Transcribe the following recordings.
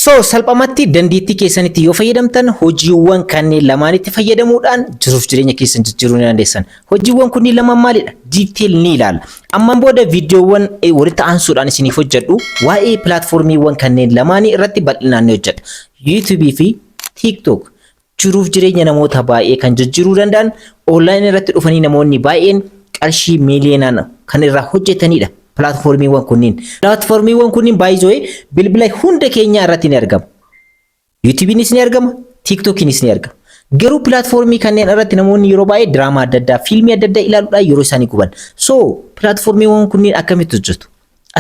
So salphumatti dandeettii keessanitti yoo fayyadamtan, hojiiwwan kanneen lamaanitti fayyadamuudhaan jiruuf jireenya keessan jijjiiruu ni dandeessan. Hojiiwwan kunniin lamaan maalidha? Detail ni ilaalla. Ammaan booda viidiyoowwan walitti aansuudhaan isiniif hojjedhu waa'ee pilaatfoormiiwwan kanneen lamaanii irratti bal'inaan ni hojjedha. YouTubeii fi TikTok jiruuf jireenya namoota baay'ee kan jijjiiruu danda'an, online irratti dhufanii namoonni baay'een qarshii miiliyoonaan kan irraa hojjetanidha. Pilaatfoormiiwwan kunniin. Pilaatfoormiiwwan kunniin baay'ee bilbila hunda keenyaa irratti ni argama. YouTubeiinis ni argama, TikTokiinis ni argama. Garuu pilaatfoormii kanneen irratti namoonni yeroo baay'ee diraamaa adda addaa, fiilmii adda addaa ilaaluudhaan yeroo isaanii guban. So pilaatfoormiiwwan kunniin akkamitti hojjetu?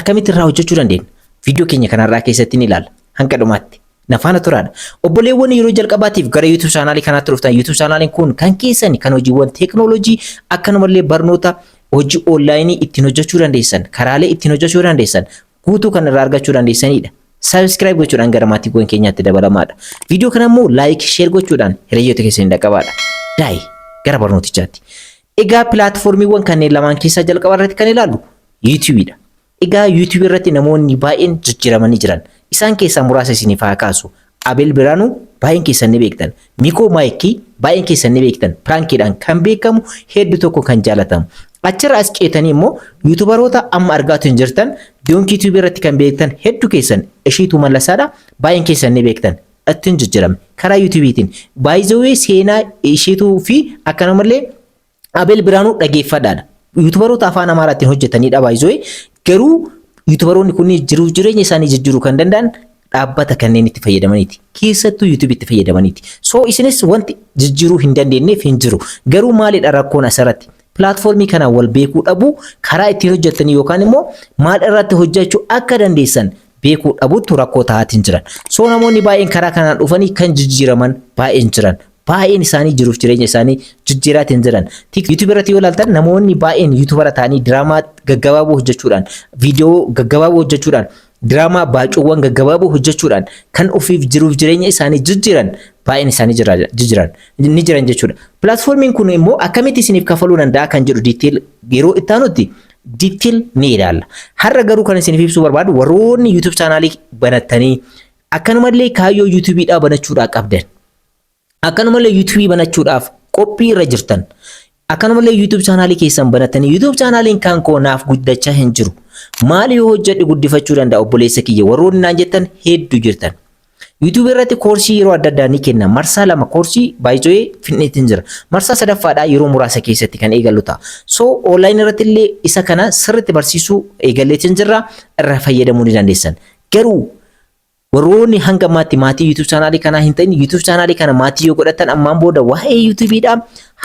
Akkamitti irraa hojjechuu dandeenya? Viidiyoo keenya kanarraa keessatti ni ilaalla. Hanga dhumaatti na faana turaadha. Obboleewwan yeroo jalqabaatiif gara YouTube chaanaalii kanaatti dhuftan, YouTube chaanaaliin kun kan keessan, kan hojiiwwan teeknooloojii, akkanumallee barnoota hojii onlaayinii ittiin hojjechuu dandeessan, karaalee ittiin hojjechuu dandeessan guutuu kan irraa argachuu dandeessanidha. Subscribe gochuudhaan gara maatiiwwan keenyaatti dabalamaadha. Viidiyoo kana immoo like, share gochuudhaan hiriyoota keessanii dhaqqabaadha. Daayi gara barnootichaatti. Egaa pilaatfoormiiwwan kanneen lamaan keessaa jalqaba irratti kan ilaallu YouTubeiidha. Egaa YouTubeii irratti namoonni baay'een jijjiiramanii jiran. Isaan keessaa muraasa isiniif haa kaasu. Abeel Biraanuu baay'een keessan ni beektan. Mikoo Maayikii baay'een keessan ni beektan. Prankiidhaan kan beekamu, hedduu tokko kan jaalatamu. Achirra as ceetanii immoo YouTuberoota amma argaatu hin jirtan, Doonkii Tuubii irratti kan beektan hedduu keessan Ishiituu Mallasaadha. Baay'een keessan ni beektan. Ittiin jijjiirame karaa YouTubeiitiin. Baay'ee seenaa Ishiituu fi akkanumallee Abeel Biraanuu dhageeffadhaadha. YouTuberoota afaan Amaaraatiin hojjetanidha baay'ee. Garuu YouTuberoonni kunniin jiruuf jireenya isaanii jijjiiruu kan danda'an dhaabbata kanneen itti fayyadamaniiti. Keessattuu YouTubeii itti fayyadamaniiti. So isinis wanti jijjiiruu hin dandeenyeef hin jiru. Garuu maalidha rakkoon asirratti? Pilaatfoormii kana wal beekuu dhabuu, karaa ittiin hojjetanii yookaan immoo maal irratti hojjechuu akka dandeessan beekuu dhabuutu rakkoo ta'aatiin jiran. So namoonni baay'een karaa kanaan dhufanii kan jijjiiraman baay'een jiran. Baay'een isaanii jiruuf jireenya isaanii jijjiiraatiin jiran. YouTube irratti yoo ilaaltan, namoonni baay'een YouTubera ta'anii diraamaa gaggabaaboo hojjechuudhaan, viidiyoo gaggabaaboo hojjechuudhaan, diraamaa baacuuwwan gaggabaaboo hojjechuudhaan kan ofiif jiruuf jireenya isaanii jijjiiran baay'een isaanii jijjiiran ni jiran jechuudha. Pilaatfoormiin kun immoo akkamitti isiniif kafaluu danda'a kan jedhu detail yeroo itti aanutti detail ni ilaalla. Har'a garuu kan isiniif ibsuu barbaadu, warroonni YouTube chaanaalii banattanii, akkanumallee kaayyoo YouTubeiidhaa banachuudhaa qabdan, akkanumallee YouTubeii banachuudhaaf qophii irra jirtan, akkanumallee YouTube chaanaalii keessan banatanii, "YouTube chaanaaliin kan koo naaf guddachaa hin jiru, maal yoo hojjedhe guddifachuu danda'a, obboleessa kiyya?" warroonni naan jettan hedduu jirtan. YouTube irratti koorsii yeroo adda addaa ni kenna. Marsaa lama koorsii baay'ee finneetiin jira. Marsaa sadaffaadhaa yeroo muraasa keessatti kan eegallu ta'a. So online irratti illee isa kana sirriitti barsiisuu eegalleetiin jirra, irraa fayyadamuu ni dandeessan. Garuu warroonni hanga ammaatti maatii YouTube chaanaalii kanaa hin ta'in, YouTube chaanaalii kana maatii yoo godhatan, ammaan booda waa'ee YouTubeiidhaa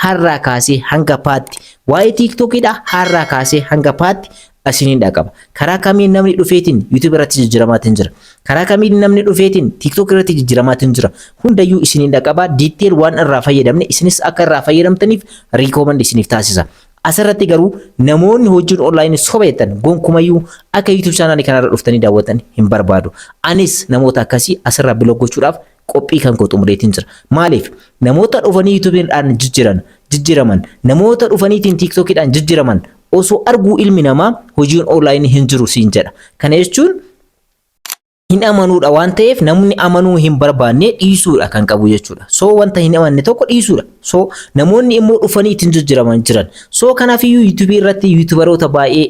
har'aa kaasee hanga paatti, waa'ee TikTokiidhaa har'aa kaasee hanga paatti isiniin dhaqaba. Karaa kamiin namni dhufeetiin YouTube irratti jijjiiramaatiin jira? Karaa kamiin namni dhufeetiin TikTok irratti jijjiiramaatiin jira? Hundayyuu isiniin dhaqaba. Detail waan irraa fayyadamne isinis akka irraa fayyadamtaniif recommend isiniif taasisa. Asirratti garuu namoonni hojiin onlaayinii soba jettan gonkumayyuu akka YouTube chaanaalii kanarra dhuftanii daawwatan hin barbaadu. Anis namoota akkasii asirraa block gochuudhaaf qophii kan koo xumureetiin jira. Maaliif? Namoota dhufanii YouTubeiidhaan jijjiiraman, namoota dhufaniitiin TikTokiidhaan jijjiiraman osoo arguu ilmi namaa hojiin onlaayinii hin jiru siin jedha. Kana jechuun hin amanuudha waan ta'eef, namni amanuu hin barbaanne dhiisuudha kan qabu jechuudha. So wanta hin amanne tokko dhiisuudha. So namoonni immoo dhufanii ittiin jijjiiraman jiran. So kanaafiyyuu YouTubeii irratti YouTuberoota baay'ee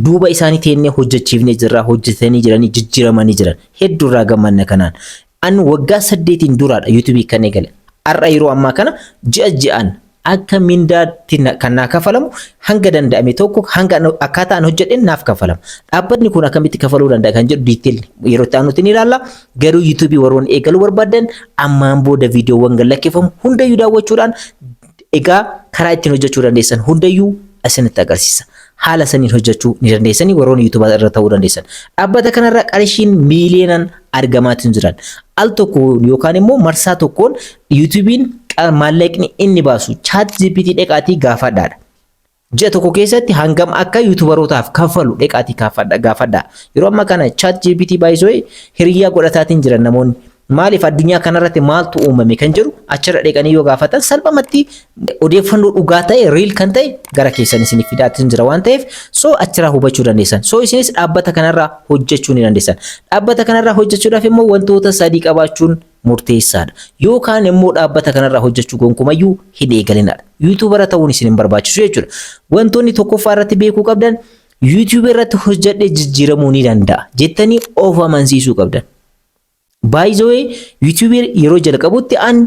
duuba isaanii teennee hojjechiifnee jirra, hojjetanii jiranii, jijjiiramanii jiran. Hedduu irraa gammanna kanaan. An waggaa 8n duraadha YouTubeii kan eegale. Har'a yeroo ammaa kana ji'a ji'aan akka mindaatti kan naa kafalamu, hanga danda'ame tokko, hanga akkaataa an hojjedheen naaf kafalama. Dhaabbatni kun akkamitti kafaluu danda'a kan jedhu detail yeroo itti aanutti ni ilaalla. Garuu YouTubeii warroonni eegaluu barbaadan, ammaan booda viidiyoowwan gad lakkifamu hundayyuu daawwachuudhaan, egaa karaa ittiin hojjechuu dandeessan hundayyuu isinitti agarsiisa. Haala saniin hojjechuu ni dandeessanii warroonni YouTubeaa irra ta'uu dandeessan. Dhaabbata kanarra qarshiin miiliyoonaan argamaatiin jiran. Al tokko yookaan immoo marsaa tokkoon YouTubeiin maallaqni inni baasu ChatGPT dheqaatii gaafadhaadha. Ji'a tokko keessatti hangam akka YouTuberootaaf kaffalu dheqaatii gaafadhaa. Yeroo ammaa kana ChatGPT baay'isoo hiriyaa godhataatiin jiran namoonni. Maaliif addunyaa kanarratti maaltu uumame kan jedhu achirra dhaqanii yoo gaafatan, salphumatti odeeffannoo dhugaa ta'e, real kan ta'e gara keessan isiniif fidaatiin jira waan ta'eef, so achirraa hubachuu dandeessan. So isinis dhaabbata kanarraa hojjechuu ni dandeessan. Dhaabbata kanarraa hojjechuudhaaf immoo wantoota sadii qabaachuun murteessaadha. Yookaan immoo dhaabbata kanarraa hojjechuu gonkumayyuu hin eegalinadha. YouTubera ta'uun isin hin barbaachisu jechuudha. Wantoonni tokkoffaa irratti beekuu qabdan, YouTube irratti hojjedhee jijjiiramuu ni danda'a jettanii of amansiisuu qabdan. Baay'ee YouTube yeroo jalqabutti an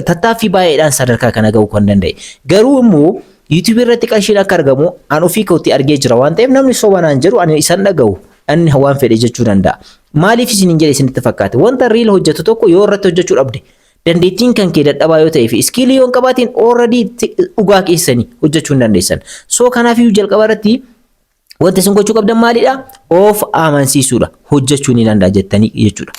tattaaffii baay'eedhaan sadarkaa kana ga'uu kan danda'e. Garuu immoo YouTube irratti qarshiin akka argamu an ofii kootti argee jira waan ta'eef, namni soba naan jedhu ani isan dhaga'u, inni waan fedhe jechuu danda'a. Maaliif isin hin jedhe isinitti fakkaate? Wanta real hojjetu tokko yoo irratti hojjechuu dhabde, dandeettiin kan kee dadhabaa yoo ta'ee fi skillii yoo hin qabaatiin, already dhugaa keessanii hojjechuu hin dandeessan. So kanaafiyyuu jalqaba irratti wanti isin gochuu qabdan maalidha? Of amansiisuudha. Hojjechuu ni danda'a jettanii jechuudha.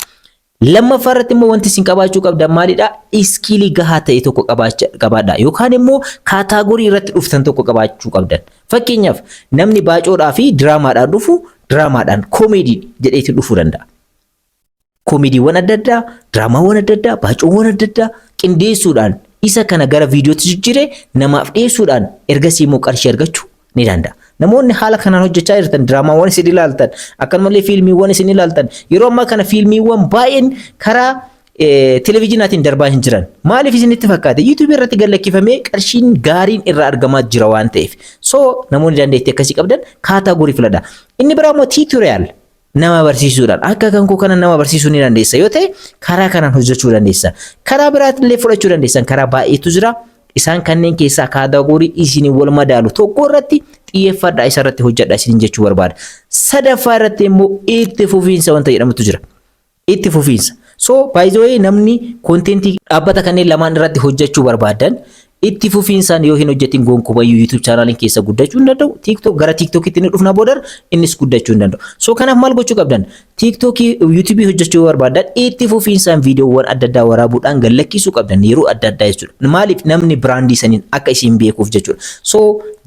Lammaffaa irratti immoo wanti isin qabaachuu qabdan maalidha? Skillii gahaa ta'e tokko qabaadha. Yookaan immoo category irratti dhuftan tokko qabaachuu qabdan. Fakkeenyaaf, namni baacoodhaa fi diraamaadhaan dhufu, diraamaadhaan comedy jedheetiin dhufuu danda'a. Comedywwan adda addaa, diraamaawwan adda addaa, baacoowwan adda addaa qindeessuudhaan isa kana gara viidiyootti jijjiiree namaaf dhiyeessuudhaan ergasii immoo qarshii argachuu ni danda'a. Namoonni haala kanaan hojjechaa jirtan, diraamaawwan isin ilaaltan, akkanumallee fiilmiiwwan isin ilaaltan, yeroo ammaa kana fiilmiiwwan baay'een karaa televezyiinaatiin darbaa hin jiran. Maaliif isinitti fakkaate? YouTube irratti gad lakkifamee qarshiin gaariin irraa argamaa jira waan ta'eef. So namoonni dandeettii akkasii qabdan category filadha. Inni biraa immoo tutorial nama barsiisuudhaan, akka kan koo kana nama barsiisuu ni dandeessa yoo ta'e, karaa kanaan hojjechuu dandeessa. Karaa biraatillee fudhachuu dandeessan, karaa baay'eetu jira. Isaan kanneen keessaa category isinii wal madaalu tokko irratti xiyyeeffadhaa, isa irratti hojjedhaa isiniin jechuu barbaada. Sadaffaa irratti immoo itti fufiinsa wanta jedhamutu jira. Itti fufiinsa. So by the way, namni contentii dhaabbata kanneen lamaan irratti hojjechuu barbaadan itti fufiinsaan yoo hin hojjetin gonkumayyuu YouTube channeliin keessa guddachuu hin danda'u. TikTok, gara TikTokitti ni dhufna boodar, innis guddachuu hin danda'u. So kanaaf maal gochuu qabdan? TikTokii, YouTube hojjechuu barbaadan itti fufiinsaan viidiyoowwan adda addaa waraabuudhaan gad lakkisuu qabdan yeroo adda addaa jechuudha. Maaliif? Namni brandii saniin akka isin beekuuf jechuudha. So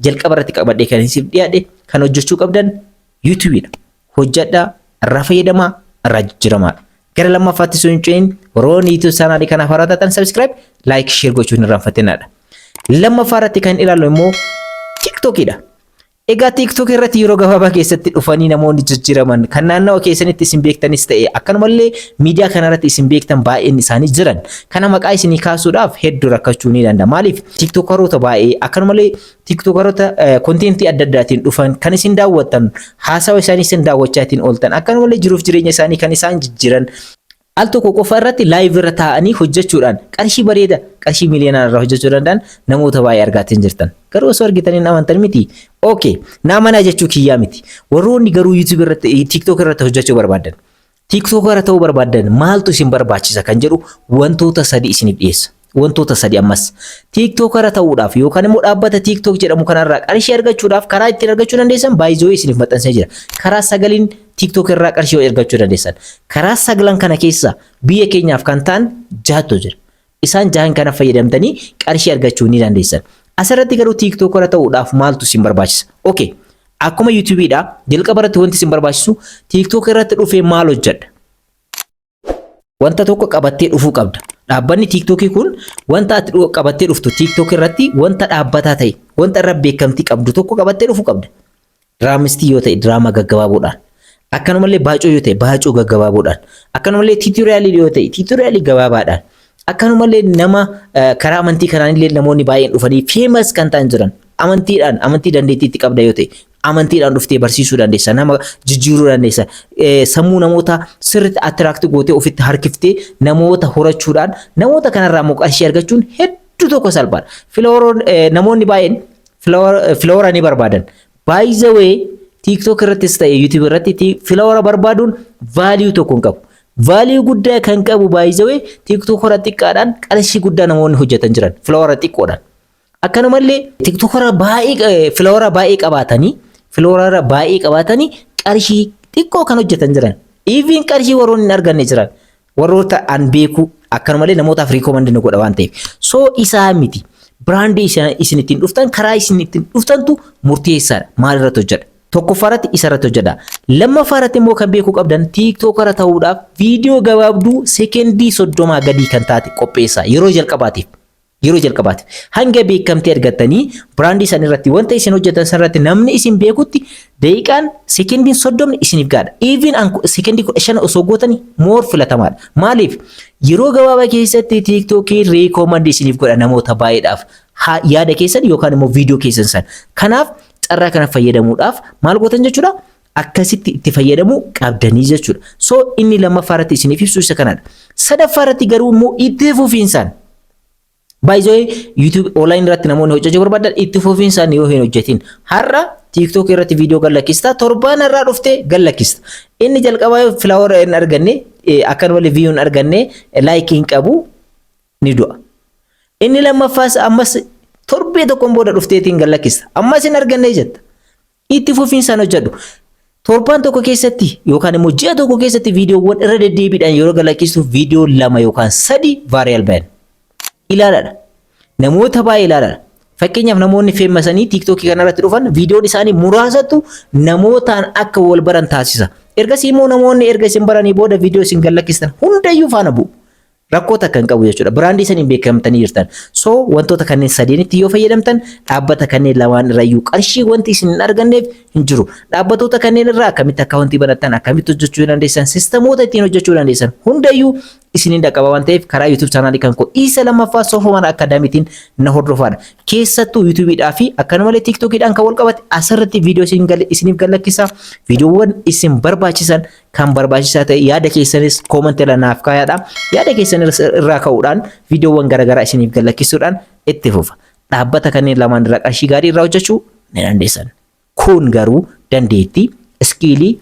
jalqaba irratti qabadhee kan isiniif dhiyaadhe, kan hojjechuu qabdan YouTubeidha. Hojjedhaa, irraa fayyadamaa, irraa jijjiiramaadha. Gara lammaffaatti sun ce'in, warroonni YouTube channelii kanaaf haaraa taatan subscribe, like, share gochuu hin irraanfatinaadha. Lammaffaa irratti kan ilaallu immoo TikTokidha. Egaa TikTok irratti yeroo gabaabaa keessatti dhufanii namoonni jijjiiraman kan naannawa keessanitti isin beektanis ta'e, akkanumallee miidiyaa kanarratti isin beektan baay'een isaanii jiran. Kana maqaa isinii kaasuudhaaf hedduu rakkachuu ni danda'a. Maaliif? TikTokeroota baay'ee, akkanumallee TikTokeroota contentii adda addaatiin dhufan kan isin daawwattan, haasawa isaanii isin daawwachaatiin ooltan, akkanumallee jiruuf jireenya isaanii kan isaan jijjiiran, al tokko qofa irratti live irra taa'anii hojjechuudhaan qarshii bareeda, qarshii miliyoonaan irraa hojjechuu danda'an namoota baay'ee argaatiin jirtan. Garuu osoo argitanii hin amantan miti. Okay, na amanaa jechuu kiyyaa miti. Warroonni garuu YouTube irratti, TikTok irratti hojjechuu barbaadan, TikTokera ta'uu barbaadan, maaltu isin barbaachisa kan jedhu wantoota sadi isiniif dhiyeessa. Wantoota sadi ammas. TikTokera ta'uudhaaf yookaan immoo dhaabbata TikTok jedhamu kanarraa qarshii argachuudhaaf karaa ittiin argachuu dandeessan baay'ee isiniif maxxansee jira. Karaa sagaliin TikTok irraa qarshii argachuu dandeessan. Karaa sagalan kana keessa biyya keenyaaf kan ta'an jahatu jira. Isaan jahan kana fayyadamtanii qarshii argachuu ni dandeessan. Asirratti garuu TikTokera ta'uudhaaf maaltu isin barbaachisa? Okay. Akkuma YouTubeidha. Jalqaba irratti wanti isin barbaachisu, TikTok irratti dhufee maal hojjedha? Wanta tokko qabattee dhufuu qabda. Dhaabbanni TikTokii kun wanta ati qabattee dhuftu TikTok irratti wanta dhaabbataa ta'e, wanta irra beekamtii qabdu tokko qabattee dhufuu qabda. Diraamistii yoo ta'e, diraamaa gaggabaaboodhaan. Akkanumallee baacoo yoo ta'e, baacoo gaggabaaboodhaan. Akkanumallee tutorialii yoo ta'e, tutorialii gabaabaadhaan. Akkanumallee nama karaa amantii kanaan illee namoonni baay'een dhufanii famous kan ta'an jiran. Amantiidhaan, amantii dandeettiitti qabda yoo ta'e, amantiidhaan dhuftee barsiisuu dandeessa, nama jijjiiruu dandeessa, sammuu namoota sirriitti attract gootee ofitti harkiftee namoota horachuudhaan namoota kanarraa immoo qarshii argachuun hedduu tokko salphaadha. Followeroon, namoonni baay'een followera ni barbaadan. By the way, TikTok irrattis ta'e YouTube irratti followera barbaaduun value tokko hin qabu. Value guddaa kan qabu, by the way, TikTokera xiqqaadhaan qarshii guddaa namoonni hojjetan jiran followera xiqqoodhaan. Akkanumallee TikTokera baay'ee, followera baay'ee qabaatanii, followera baay'ee qabaatanii qarshii xiqqoo kan hojjetan jiran. Even qarshii warroonni hin arganne jiran. Warroota an beeku, akkanumallee namootaaf recommend ni godha waan ta'eef. So isaa miti. Brandii isin ittiin dhuftan, karaa isin ittiin dhuftantu murteessaadha. Maal irratti hojjedha? Tokkoffaa irratti isa irratti hojjedha. Lammaffaa irratti immoo kan beekuu qabdan, TikTokera ta'uudhaaf viidiyoo gabaabduu sekendii 30 gadii kan taate qopheessaa yeroo jalqabaatiif. Yeroo jalqabaatiif hanga beekamtii argattanii brandii san irratti, wanta isin hojjetan san irratti namni isin beekutti, daqiiqaan sekendiin 30 isiniif gaadha. Even sekendii 15 osoo gootanii more filatamaadha. Maaliif? Yeroo gabaabaa keessatti TikTokiin recommend isiniif godha namoota baay'eedhaaf yaada keessan yookaan immoo viidiyoo keessan san. Kanaaf carraa kana fayyadamuudhaaf maal gootan jechuudha? Akkasitti itti fayyadamuu qabdanii jechuudha. So inni lammaffaa irratti isiniif ibsu isa kanadha. Sadaffaa irratti garuu immoo itti fufiinsaan, baay'ee YouTube online irratti namoonni hojjechuu barbaadan, itti fufiinsaan yoo hin hojjetin, har'a TikTok irratti viidiyoo gallakkista, torbaan irraa dhuftee gallakkista. Inni jalqabaa follower hin arganne, akkanumallee view hin arganne, like hin qabu, ni du'a. Inni lammaffaas ammas torbee tokkoon booda dhufteetiin gallakkista. Ammas hin arganne jetta. Itti fufiinsaan hojjedhu. Torbaan tokko keessatti yookaan immoo ji'a tokko keessatti viidiyoowwan irra deddeebiidhaan yeroo gallakkistu viidiyoo lama yookaan sadi viral bayan. Ilaaladha. Namoota baay'ee ilaaladha. Fakkeenyaaf, namoonni famousanii TikTokii kanarratti dhufan viidiyoon isaanii muraasatu namootaan akka wal baran taasisa. Ergasii immoo namoonni erga isin baranii booda viidiyoo isin gallakkistan hundayyuu faana bu'u. Rakkoo takka hin qabu jechuudha. Brandii saniin beekamtanii jirtan. So wantoota kanneen sadeenitti yoo fayyadamtan, dhaabbata kanneen lamaan irrayyuu qarshii wanti isin hin arganneef hin jiru. Dhaabbatoota kanneen irraa akkamitti accountii banattan, akkamitti hojjechuu dandeessan, systemoota ittiin hojjechuu dandeessan hundayyuu isiniin dhaqqaba waan ta'eef, karaa YouTube channelii kan koo isa lammaffaa Soofumar Academytiin na hordofaadha. Keessattuu YouTubeiidhaa fi akkanumallee TikTokiidhaan kan wal qabate asirratti viidiyoo isiniif gallakkisa. Viidiyoowwan isin barbaachisan, kan barbaachisaa ta'e, yaada keessanis commentii irra naaf kaayaadha. Yaada keessan irraa ka'uudhaan viidiyoowwan garaagaraa isiniif gallakkisuudhaan itti fufa. Dhaabbata kanneen lamaan irraa qarshii gaarii irraa hojjechuu ni dandeessan. Kun garuu dandeettii, skillii,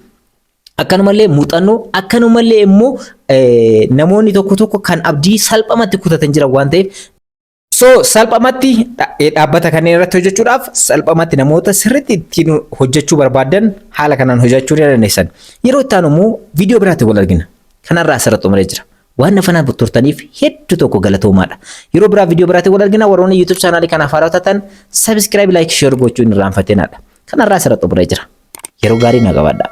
akkanumallee muuxannoo, akkanumallee immoo namoonni tokko tokko kan abdii salphamatti kutatan jiran waan ta'eef, so salphamatti dhaabbata kanneen irratti hojjechuudhaaf, salphamatti namoota sirriitti ittiin hojjechuu barbaadan haala kanaan hojjechuu ni dandeessan. Yeroo itti aanu immoo viidiyoo biraatti wal argina. Kanarraa asirratti xumuree jira. Waan na fanaan turtaniif hedduu tokko galatoomaadha. Yeroo biraa viidiyoo biraatti wal argina. Warroonni YouTube channelii kanaaf haaraa taatan subscribe, like, share gochuu hin irraanfatinaadha. Kanarraa asirratti xumuree jira. Yeroo gaarii na qabaadha.